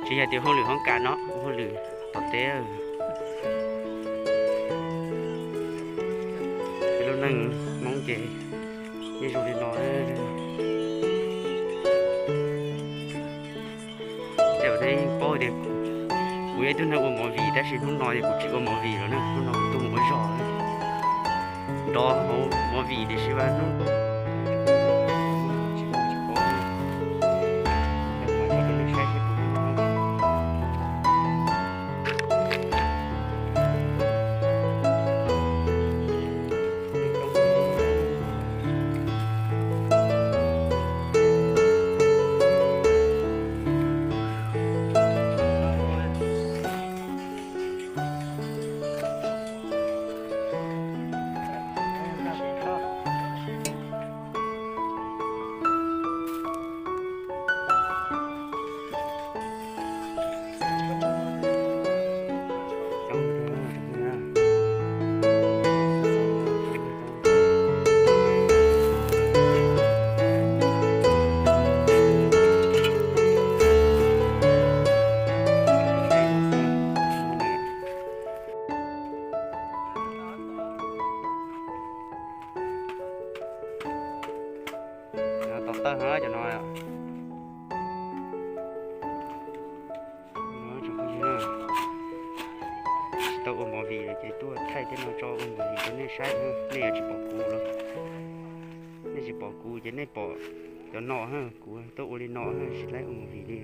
Tsis yog tias hauj lwm hoob kas no, hauj lwm tom teb. Peb lub neej Hmoob ces yeej zoo li no. Tej zaum nej yeej paub tias kuv yog ib tug neeg ua movie, tab sis hnub no ces kuv tsis ua movie lawm na, hnub no kuv tuaj mus ua zog na. Nrov hauv movie tiam sis mas hnub Tom tawj no cov no. Tsis tau ua movie lawm ces tuaj thaij tej no tso ua movie rau nej saib, nej yuav tsis pom kuv los. Nej tsis pom kuv ces nej pom cov no, kuv tuaj ua li no tsis laib ua movie li.